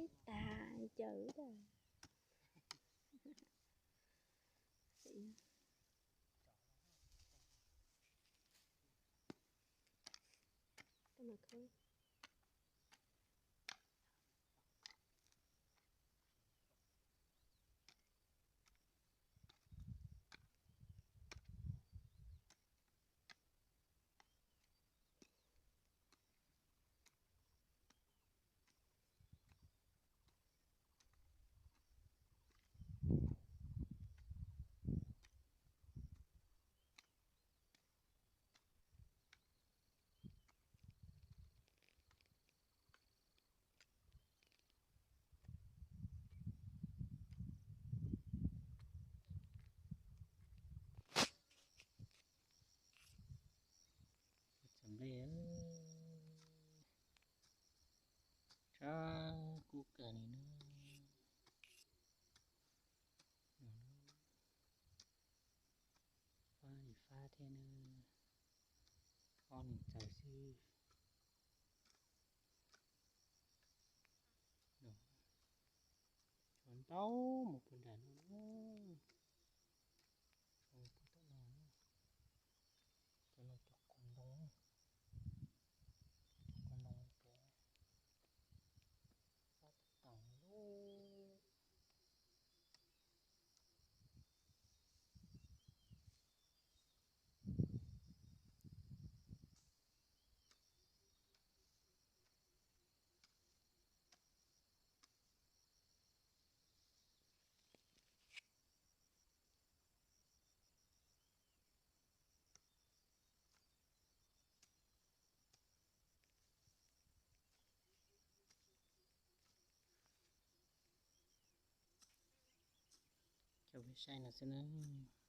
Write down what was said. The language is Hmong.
Ib tag cawv da. Txawm nplej, tshab kub kawg li na. Fab li fab thiab na, ob leeg txawm xwb. Tshuav ntau mus puag nram no, tshuav puag tom no, cov no cov qos ntoo, cov qos ntoo ces fab tag tag li. Coj peb saib no xwb na.